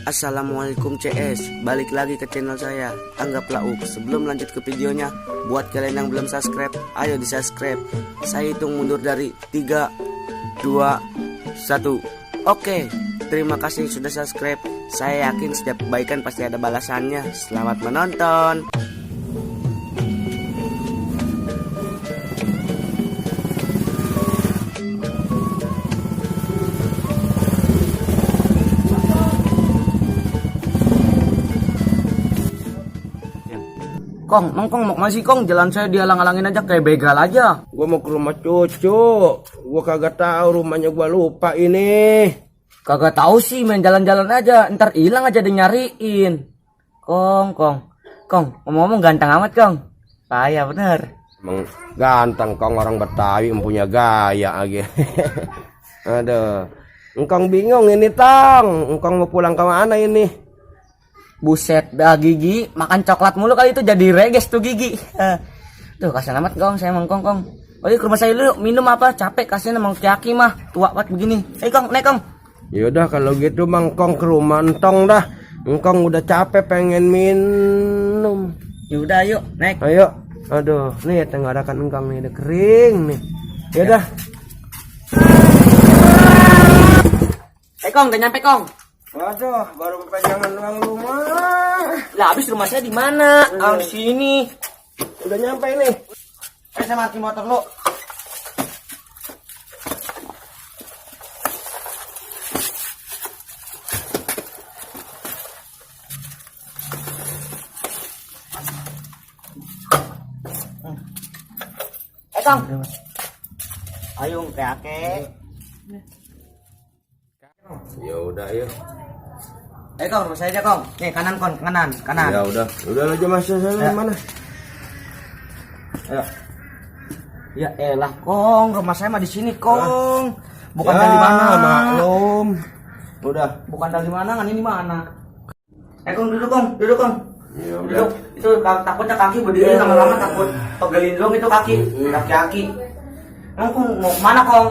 Assalamualaikum CS, balik lagi ke channel saya, Anggaplah Uk. Sebelum lanjut ke videonya, buat kalian yang belum subscribe, ayo di subscribe. Saya hitung mundur dari 3, 2, 1. Oke, terima kasih sudah subscribe. Saya yakin setiap kebaikan pasti ada balasannya. Selamat menonton. Kong, nongkong mau masih Kong, jalan saya dihalang-halangin aja kayak begal aja. Gua mau ke rumah cucu. Gua kagak tahu rumahnya, gua lupa ini. Kagak tahu sih, main jalan-jalan aja, ntar hilang aja nyariin. Kong, ngomong-ngomong ganteng amat Kong. Payah bener. Emang ganteng Kong, orang Betawi punya gaya lagi. Aduh, engkong bingung ini Tong. Engkong mau pulang ke mana ini? Buset dah Gigi, makan coklat mulu kali itu jadi reges tuh Gigi. Tuh kasihan amat Kong, saya emang Kong. Oh iya, ke rumah saya dulu, minum apa? Capek, kasihan emang Kiaki mah, tua banget begini. Kong, naik Kong. Yaudah kalau gitu Mang Kong ke rumah Entong dah. Engkong udah capek pengen minum. Yaudah yuk, naik. Ayo. Aduh, nih tenggarakan engkong nih udah kering nih. Yaudah. Kong, udah nyampe Kong. Waduh, baru kepanjangan doang rumah. Lah habis rumah saya di mana? Di sini. Udah nyampe nih. Saya mati motor lu. Kong. Ayo kakek. Ya udah ayo. Kong, rumah saya aja Kong. Nih kanan Kong, kanan. Ya udah aja Mas sana mana? Ayo. Ya elah Kong, rumah saya mah di sini Kong. Bukan ya, dari mana? Maklum. Udah. Bukan dari mana, kan ini mana? Kong duduk Kong. Ya udah. Duduk. Itu takutnya kaki berdiri lama-lama takut pegelindung itu kaki. Kaki. Kong mau kemana Kong?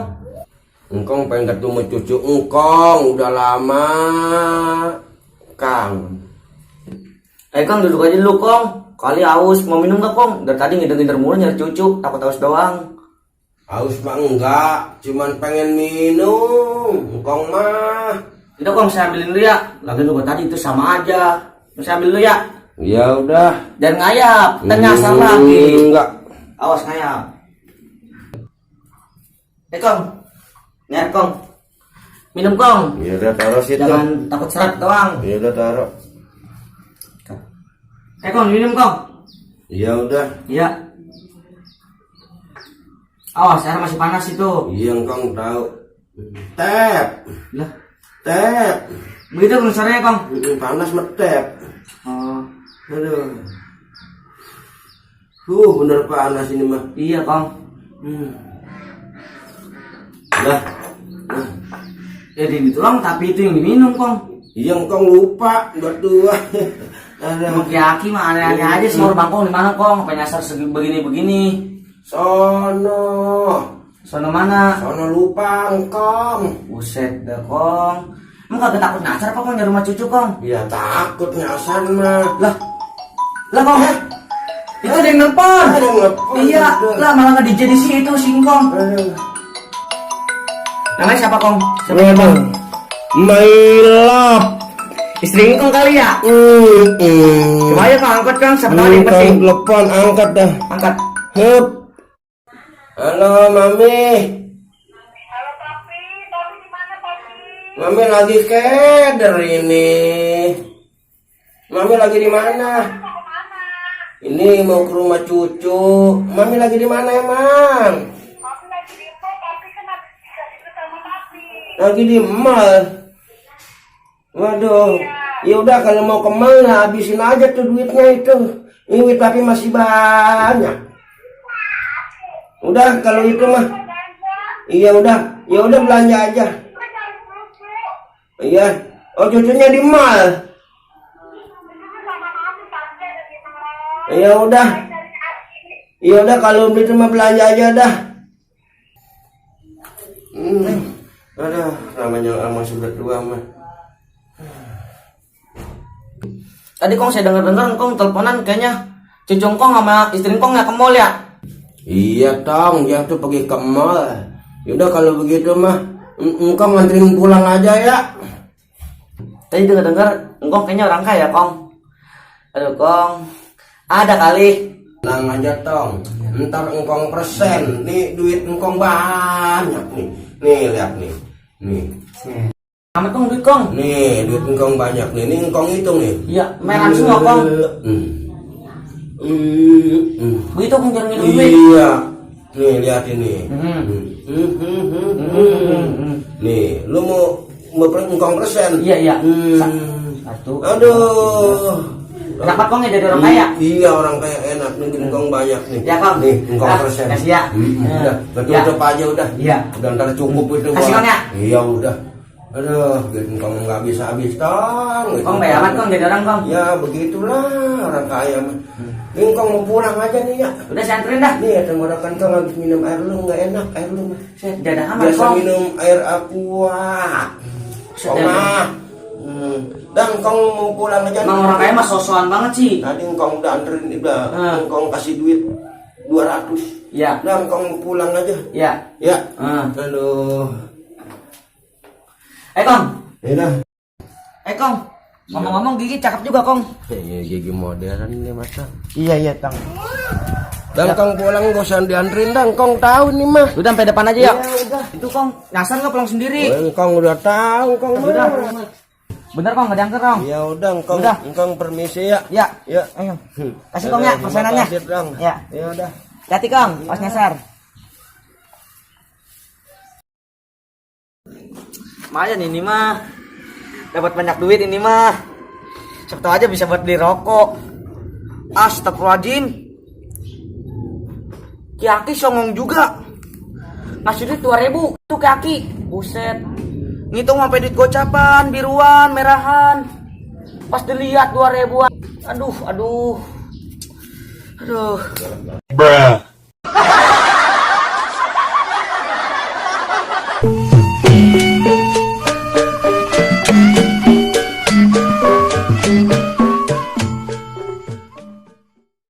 Engkong pengen ketemu cucu engkong, udah lama. Kang. Kong duduk aja dulu Kong. Kali aus, mau minum gak Kong? Dari tadi ngider-ngider mulu nyari cucu, takut aus doang. Aus mah enggak, cuman pengen minum. Engkong mah. Itu Kong saya ambilin dulu ya. Lagi juga tadi itu sama aja. Saya ambil dulu ya. Ya udah. Dan ngayap, nyasar lagi. Enggak. Awas ngayap. Kong. Nih Kong. Minum Kong. Ya udah taruh situ. Jangan takut seret doang. Ya udah taruh. Kong minum Kong. Ya udah. Iya. Awas air masih panas itu. Iya engkong tahu. Tep. Lah. Tep. Begitu kerusakannya Kong. Panas metep. Oh. Aduh. Bener panas ini mah. Iya Kong. Lah. Ya ditulang tapi itu yang diminum Kong. Iya engkong lupa berdua. Emang Kiaki mah aneh-aneh aja sih. Orang Bangkong di mana Kong? Apa nyasar begini-begini? Sono mana? Sono lupa engkong. Buset dah Kong. Emang kagak takut nyasar apa Kong di rumah cucu Kong? Ya takut nyasar mah. Lah Kong. Itu ada yang nelpon. Ada yang nelpon. Iya. Lah malah nggak DJ di situ singkong. Namanya siapa Kong? Siapa ya Kong? My love. Istri Kong kali ya? Coba aja Kong angkat Kong. Siapa tahu ada yang penting. Telepon angkat dah. Angkat. Hup. Halo Mami. Halo Papi di mana Papi? Mami lagi keder ini. Mami lagi di mana? Mau kemana? Ini mau ke rumah cucu. Mami lagi di mana emang? Papi lagi di mall, Papi kan habis dikasih sama Papi. Lagi di mall. Waduh. Ya udah kalau mau ke mall habisin aja tuh duitnya itu. Ini duit tapi masih banyak. Udah kalau itu mah. Iya udah. Ya udah belanja aja. Iya. Oh cucunya di mall. Ya udah. Ya udah kalau itu mah belanja aja dah. Aduh, namanya sama sudah tua mah. Tadi Kong saya dengar Kong teleponan kayaknya cucu Kong sama istri Kong ya ke mall ya. Iya Tong, dia tuh pergi ke mall. Yaudah kalau begitu mah engkong nganterin pulang aja ya. Tadi dengar Kong kayaknya orang kaya Kong. Aduh Kong, ada kali. Tenang aja Tong, ntar engkong persen. Nih duit engkong banyak nih. Nih lihat nih. Nih. Amat Kong duit Kong. Nih duit engkong banyak nih. Ini engkong hitung nih. Iya, merah semua Kong. Begitu Kong jarang ngitung duit. Iya. Nih lihat ini. Nih, lu mau engkong persen? Iya. Satu. Aduh. Dapat Kong ya jadi orang kaya. Iya orang kaya enak nih engkong banyak nih. Ya Kong. Nih engkong persen. Kasih ya. Udah, tutup aja udah. Iya. Udah ntar cukup itu. Kasih Kong ya. Iya udah. Aduh, duit engkong nggak habis Tong. Kong baik amat Kong jadi orang Kong. Ya begitulah orang kaya mah. Ini engkong mau pulang aja nih ya. Udah saya anterin dah. Nih tenggorokan Kong habis minum air lu nggak enak air lu mah. Saya dadah amat Biasa Kong. minum air aqua. Kong mah. Dan Kong mau pulang aja. Emang orang kaya mah sosokan banget sih. Tadi Engkong udah anterin udah. Engkong kasih duit 200. Iya. Nah Engkong mau pulang aja. Iya. Ya. Ah. Aduh. Kong. Ya Kong. Ngomong-ngomong gigi cakep juga Kong. Iya gigi modern nih masa. Iya Tang. Dan Kong pulang gak usah dianterin dah. Engkong tahu nih mah. Udah sampai depan aja ya. Ya udah. Itu Kong, nyasar nggak pulang sendiri? Engkong udah tahu Engkong mah. Udah. Bener Kong, nggak diangkat Kong. Ya udah Engkong. Udah. Engkong permisi ya. Ya. Ya. Ayo. Kasih Kong ya persenannya. Kasih Dong. Ya. Ya udah. Hati Kong, pas nyasar. Lumayan ini mah. Dapat banyak duit ini mah. Siapa tahu aja bisa buat beli rokok. Astagfirullahaladzim. Ki-Aki songong juga. Ngasih duit 2.000 tuh Ki-Aki. Buset. Ngitung sampai duit gocapan, biruan, merahan. Pas dilihat 2.000-an. Aduh. Bruh.